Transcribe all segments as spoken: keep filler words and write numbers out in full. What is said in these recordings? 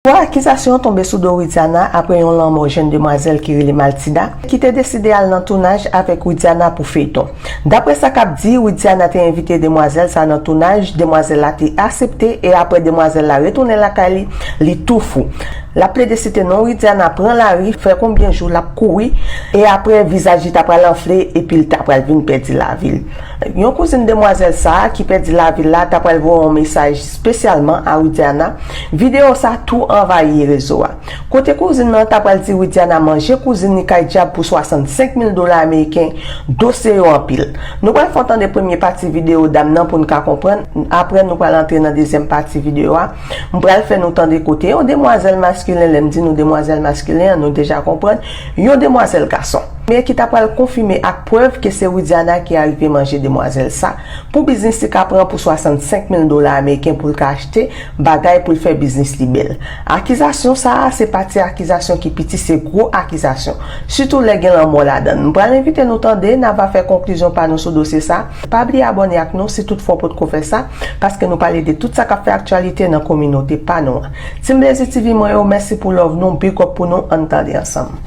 Gwo akizasyon tonbe sou do Widiana apre yon lanmò jèn demwazèl ki rele Maltida, ki te deside al nan tounaj avèk Widiana pou feyton. Daprè sa k ap di, Widiana te envite demwazèl sa nan tounaj, demwazèl la te asepte e apre demwazèl la retounen lakay li, li tou fou. L ap plede site non Widiana, pran lari, fè konbyen jou l ap kouri e apre vizaj li ta pral anfle epi l ta pral vin pèdi lavi l. Yon kouzin demwazèl sa a ki pèdi lavi l la ta pral voye yon mesaj espesyalman a Widiana. Videyo sa tou anvayi rezo a. Kote kouzin nan ta pral di Widiana manje kouzin li kay dyab pou swasannsenk mil dola ameriken, dosye yo anpil. Nou pral fè w tande premye pati videyo dam nan pou n ka konprann, apre nou pral antre nan dezyèm pati videyo a. M pral fè nou tande kote yon demwazèl maskilen, lè m di nou demwazèl maskilen an, nou deja konprann, yon demwazèl gason. Men ki ta pral konfime ak prèv ke se Widiana ki arive manje demwazèl sa pou biznis li ka pran pou swasannsenk mil dola ameriken pou l ka achte bagay pou l fè biznis li bèl. Akizasyon sa a se pa ti akizasyon ki piti, se gwo akizasyon. Sitou lè gen lanmò ladan l. M pral envite nou tande, n a va fè konklizyon pa nou sou dosye sa. Pa bliye abòne ak nou si toutfwa w potko fè sa, paske nou pale de tout sa k ap fè aktyalite nan kominote pa nou an. Team Blazy T V mwen yo, mèsi pou love nou, big up pou nou, ann tande ansanm.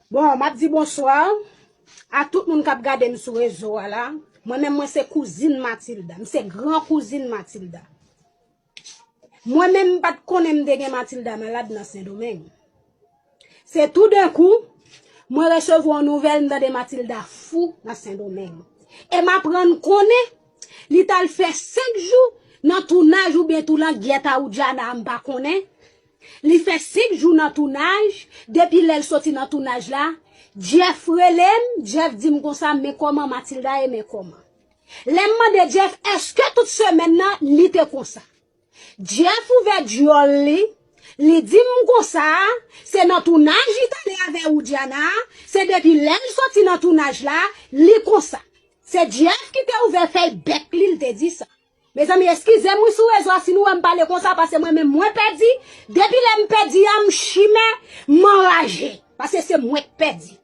Bon, m ap di bonswa a tout moun k ap gade m sou rezo a la. Mwen menm, mwen se kouzin Matilda. M se gran kouzin Matilda. Mwen menm, m pa t konnen m te gen Matilda malad nan Sendomeng. Se toudenkou, mwen resevwa yon nouvèl, m tande Matilda fou nan Sendomeng. E m aprann konnen li t al fè senk jou nan tounaj oubyen tou langyèt a Widiana, m pa konnen. Li fè senk jou nan tounaj, depi lè l soti nan tounaj la, Jeff rele m, Jeff di m konsa, men kòman Matilda ye, men kòman. Lè m mande Jeff, èske tout semèn nan, li te konsa? Jeff ouvè dyòl li, li di m konsa, se nan tounaj li t ale avè Widiana, se depi lè l soti nan tounaj la, li konsa. Se Jeff ki te ouvè fèy bèk li, l te di sa. Mezanmi, eskize m wi sou rezo a si nou wè m pale konsa, paske mwen menm mwen pèdi. Depi lè m pèdi a, m chimè, m anraje. Paske se mwen k pèdi.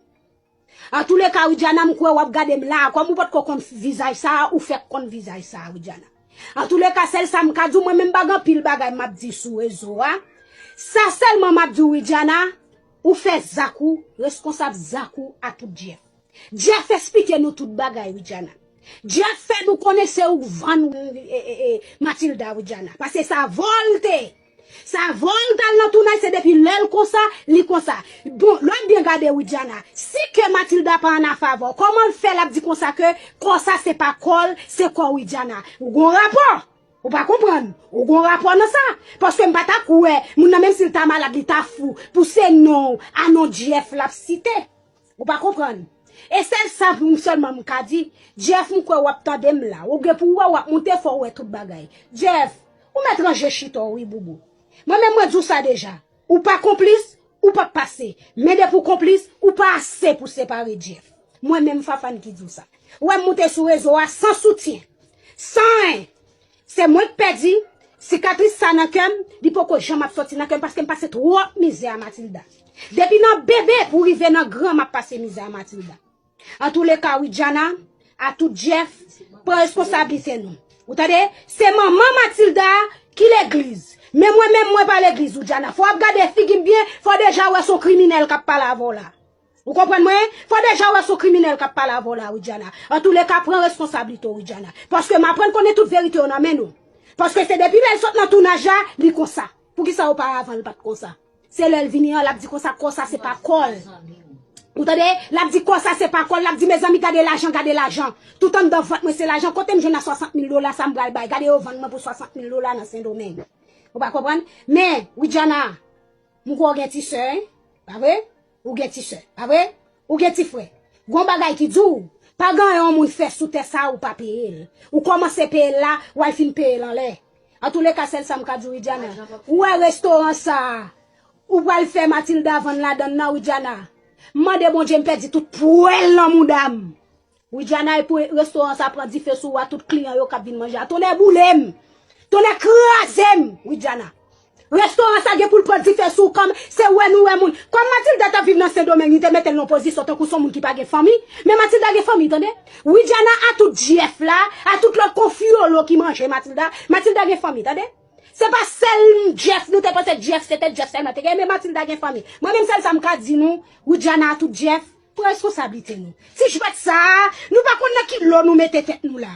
Antouleka, Widiana, m kwè w ap gade m la a. Kòm ou potko konn vizaj sa a, ou fèk konn vizaj sa a, Widiana. Antouleka, sèl sa m ka di w, mwen menm m pa gen anpil bagay m ap di sou rezo a. Sa sèlman m ap di w, Widiana, ou fè zak ou, reskonsab zak ou a tout Jeff. Jeff esplike nou tout bagay, Widiana. Jeff fè nou konnen se ou k vann e, e, e, Matilda, Widiana. Paske sa vòlte. Sa vòlte al nan tounaj, se depi lè l konsa, li konsa. Bon, lè w byen gade, Widiana, si kè Matilda pa an afavè w, kòman l fè l ap di konsa ke kò sa se pa kò l, se kò Widiana? Ou gon rapò? Ou pa konprann? Ou gon rapò nan sa? Paske m pa ta kwè, moun nan menm si l ta malad, li ta fou, pou se non w, a non Jeff l ap site. Ou pa konprann? E sèl sa pou m sèlman m ka di, Jeff, m kwè w ap tande m la. Ou gen pou w wè, w ap moute, fò w wè tout bagay. Jeff, ou mèt ranje chita w wi, boubou. Mwen menm mwen di w sa deja. Ou pa konplis, ou p ap pase. Men depi w konplis, ou pa ase pou separe Jeff. Mwen menm Fafane ki di w sa. Ou wè m moute sou rezo a san soutyen. San anyen. Se mwen k pèdi, sikatris sa nan kè m, li poko janm ap sòti nan kè m paske m pase twòp mizè a Matilda. Depi nan bebe pou rive nan gran m ap pase mizè a Matilda. Antouleka, Widiana, a tout Jeff, pran reskonsablite nou. Ou tande? Se manman Matilda ki legliz. Men mwen menm mwen pa legliz, Widiana. Fò w ap gade figi m byen, fò w deja wè se yon kriminèl k ap pale avè w la. Ou konprann mwen? Fò deja wè se yon kriminèl k ap pale avè w la, Widiana. Antouleka, pran reskonsablite w, Widiana. Paske m aprann konnen tout verite yo nan men nou. Paske se depi lè l sot nan tounaj la, li konsa. Poukisa oparavan l pa t konsa? Se lè l vini an, l ap di konsa, kò sa se pa kò l. Ou tande? L ap di kò sa se pa kò l, l ap di mezanmi gade lajan, gade lajan. Tout anndan vant mwen se lajan. Kote m jwenn a swasant mil dola sa m pral bay? Gade yo vann mwen pou swasant mil dola nan Sendomeng. Ou pa konprann? Men, Widiana, m kwè w gen ti sè, wi. Pa vre? Ou gen ti sè, pa vre? Ou gen ti frè. Gon bagay ki di w, pa gen anyen yon moun fè sou tè sa a ou pa peye l. Ou kòmanse peye l la, w al fin peye l anlè. Antouleka, sèl sa m ka di w, Widiana, ou wè restoran sa a, ou pral fè Matilda vann ladann nan, Widiana. M mande Bondye m pèdi tout pwèl nan mouda m. Widiana, e pou restoran sa pran dife sou ou a, tout kliyan yo k ap vin manje a. Tonnè boule m! Tonnè kraze m, Widiana! Restoran sa gen pou l pran dife sou ou kòm se wè nou wè moun. Kòm Matilda t ap viv nan Sendomeng, li te mete l nan pozisyon tankou se yon moun ki pa gen fanmi. Men Matilda gen fanmi, tande. Widiana, a tout Jeff la, a tout lòt konfyolo ki manje Matilda, Matilda gen fanmi, tande. Se pa sèl Jeff, nou te panse Jeff, se te Jeff sèlman te gen, men Matilda gen fanmi. Mwen menm sèl sa m ka di nou, Widiana a tout Jeff, pran responsablite nou. Ti jwèt sa a, nou pa konn nan ki lo nou mete tèt nou la.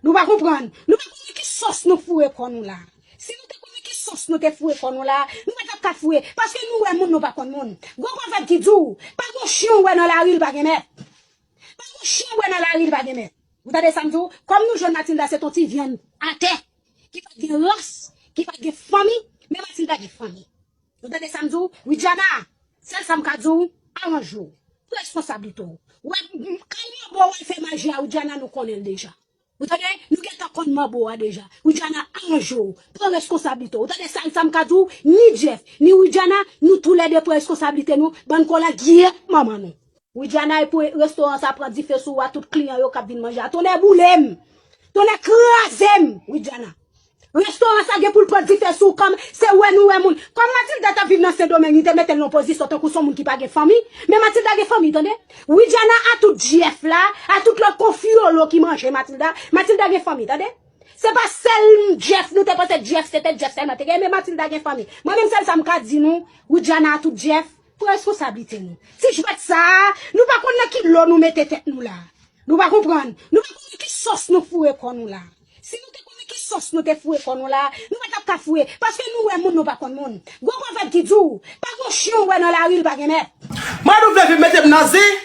Nou pa konprann. Nou pa konn nan ki sòs nou foure kò nou la. Si nou te konnen ki sòs nou te foure kò nou la, nou pa t ap ka foure. Paske nou wè moun, nou pa konn moun. Gon pwovèb ki di w, pa gon chen w wè nan lari, l pa gen mèt. Pa gon chen w wè nan lari, l pa gen mèt. Ou tande sa m di w? Kòm nou jwenn Matilda se t on ti vyann atè, ki pa t gen ras, ki pa t gen fanmi, men Matilda gen fanmi. Ou tande sa m di w? Widiana, sèl sa m ka di w, aranje w. Pran responsablite w. Wè, kay manbo w al fè maji a, Widiana, nou konnen l deja. Ou tande? Nou gentan konn manbo a deja. Widiana, aranje w. Pran responsablite w. Ou tande sa, sa m ka di w? Ni Jeff, ni Widiana, nou toulède pran responsablite nou. Bann kòlèg ye manman nou. Widiana, e pou restoran sa pran dife sou ou a, tout kliyan yo k ap vin manje a. Tonnè boule m! Tonnè kraze m, Widiana! Restoran sa gen pou l pran dife sou w kòm se wè nou wè moun. Kòm Matilda t ap viv nan Sendomeng, li te mete l nan pozisyon tankou se yon moun ki pa gen fanmi. Men Matilda gen fanmi, tande. Widiana a tout Jeff la, a tout lòt konfyolo ki manje Matilda. Matilda gen fanmi, tande. Se pa sèl Jeff, nou te panse Jeff, se te Jeff sèlman te gen, men Matilda gen fanmi. Mwen menm sèl sa m ka di nou, Widiana a tout Jeff, pran responsablite nou. Ti jwèt sa a, nou pa konn nan ki lo nou mete tèt nou la. Nou pa konprann. Nou pa konn nan ki sòs nou foure kò nou la. Si nou te konnen ki sòs nou te foure kò nou la, nou pa t ap ka foure. Paske nou wè moun, nou pa konn moun. Gon pwovèb ki di w, pa gon chen w wè nan lari, l pa gen mèt. Mwen nou vle vin mete m nan zen,